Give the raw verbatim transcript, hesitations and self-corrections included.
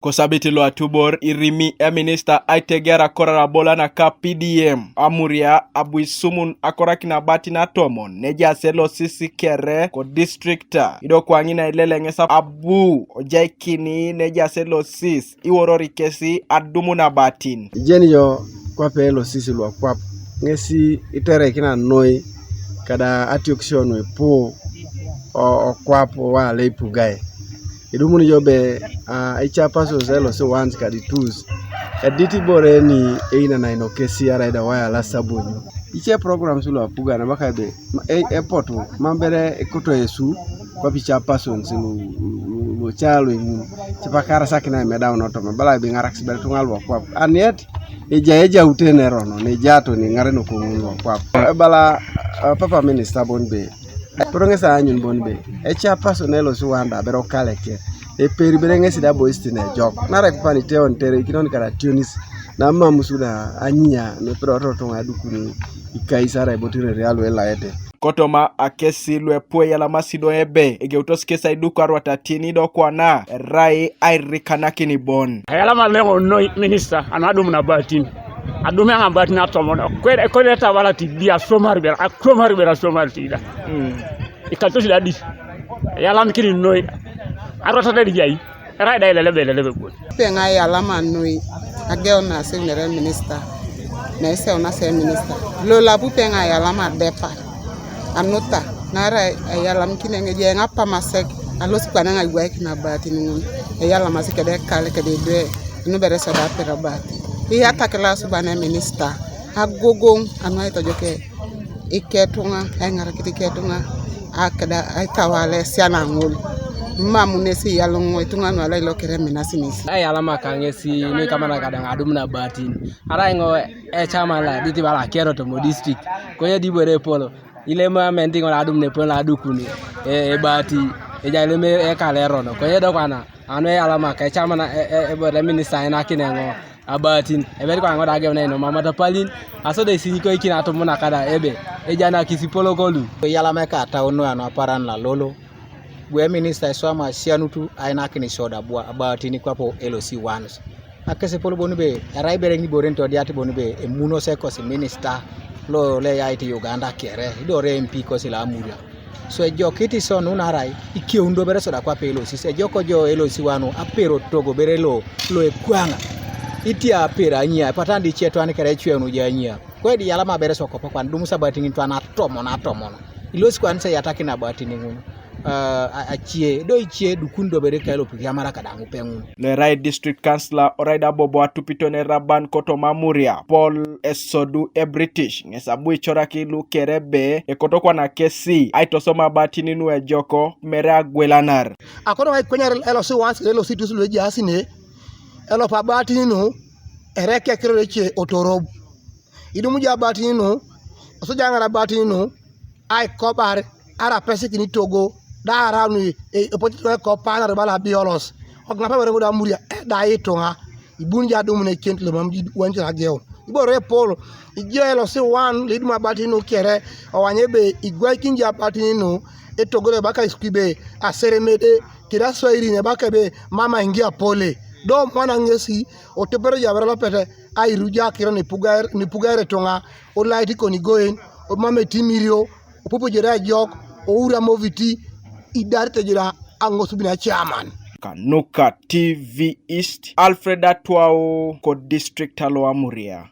Kosabiti lo atubor irimi eminista aitegera korara bola naka P D M Amuria abu isumun akorakin abatin atomon nejaas elosis kere kodistrikta ido kwaŋin aileleŋes abu ojaikini nejaas elosis iworori kesi adumun abatin. Ijeni jo kwape elosis luakwap ŋesi itereikina noi kada atiokisio nuipu o- okwap wala ipugae. Idumuni jo be, ah, ichairpersons elosi ones kadi twos. Edit ibore ni einanaino kesi arai da waya la sabunyo. Iche programs lo apuga na baka be, ma- e- epotu, mambere ekoto Yesu, kwapi ichairpersons lu- lu- lu- lucha lu imun. Chipakara sakina emedau noto, mabala be ŋarak sibere tuŋa luakwap. And yet, eja eja utene rono, neja to ni ŋare nokoŋun luakwap. Ebala, ah, papa minister bon be, Poro ŋesi aanyun bon be, echairperson elosi wanda bere okaleke, eperi bere ŋesi da boistin ejok, naarai kupan iteon tereikinon karationis, namamus da anyia, nepedorot ituŋa adukuni ikais arai botireri alu elaete. Kotoma akesi luepu eyalamasi do ebe, egeutos kes aiduko arwatatin ido kwana, erai airikanakin bon. Ayalama leŋo noi minista, anu adum nabatin. Adum eŋ abatin atomon, kweda, kweda etabala tidi aswamar bera, aswamar bera, aswamar tida. Ikalitos da di. Eyalamikini noi. Arwatat da dijai. Erai da ilelebe, ilelebe bon. Pe ŋa ayalama noi. Ageu na seminary minister. Na iseu na se minister. Lola bu pe ŋa ayalama depa. Anuta. Naarai eyalamikini eŋ ejai eŋ apamasek. Alosi kwana eŋ aiwaikin abatin ŋun. Eyalamasi kede ekal, kede idwe. Nubere soda apera abatin. Iyatak lo asuban eminista. Agogoŋ anu aitojoke iketuŋa, aiŋarakit iketuŋa, akida aitawala esiana ŋol. Mam nesi iyaloŋ ituŋa nualai lokere minasinesi. Ayalama ka ŋesi nuikamana kadaŋ adum nabatin. Arai ŋo echairman la diti bala kero tomo district. Konye dibore epol. Ilema menti ŋo adum nepol adukuni. E, ebati. Eja ileme ekalerono. Konye dokwana. Anu eyalama ka echairman e, e, ebore minista enakineŋo. Abatin, ebet kwa ŋoda ageu naino mama tapalin, aso da isinyikoikin atomon akada ebe, ejanakis ipolokolu. Eyalama ekatau noi anu aparan lalolo, bu eminista iswama asianutu ainakin isoda bua abatin kwapo L C ones. Akesepol bon be, erai ibere ŋibore nitodiat bon be, emunos ekosi minista, lo leyait Uganda kere, idore M P kosi la Amuria. So ejokit iso nu naarai ikeun do bere soda kwape elosis. Ejok jo elosi wanu apero togo bere lo, lo ekwaŋa. Itia apero anyia, epatan dice twan kere ecwenu jo anyia. Kwedi yalama bere so kopo kwan dum sabatin twan atomon atomon. Ilosi kwan se yatakin abatin ŋun. Ah, a- acie, do icie dukun do bere ka elopik yamara kadaŋ upeŋun. Lerai District Councilor orai da bobo atupiton eraban kotoma Amuria, Paul Esodu e British, ŋes abu icoraki lu kere be ekoto kwana kesi aitosom abatin nu ejoko mere agwelanar. Akoto ŋa ikwenyar elosi ones kede elosi twos lu ejaas ne, elop abatin nu, ere ekekiror ece otorob. Idumu jo abatin nu, osuja ŋar abatin nu, aikobar, arapesikin itogo, da arau nu e- epotit ituŋa ekopanar bala abiolos. Kok ŋape were ŋo da Amuria, e, da ituŋa. Ibuni jo adumun ecent lomam iwanyitor ageun. Ibore epol, ijo elosi wan loidumu abatin nu kere, owanyi ebe igwaikin jo abatin nu, etogo lo ebaka isukul be, aseremede, kede aswairin ebaka ebe, mama ingia pole. Do mwana ŋesi, otopero jo abere lopete, airuja akiro nipugaer- nipugaere ituŋa, olait ikonigoen, omam etimirio, opupujore ajok, oura moviti, idarite jira aŋosubin acaman. Kanuka T V East, Alfred Atwau, ko district alo Amuria.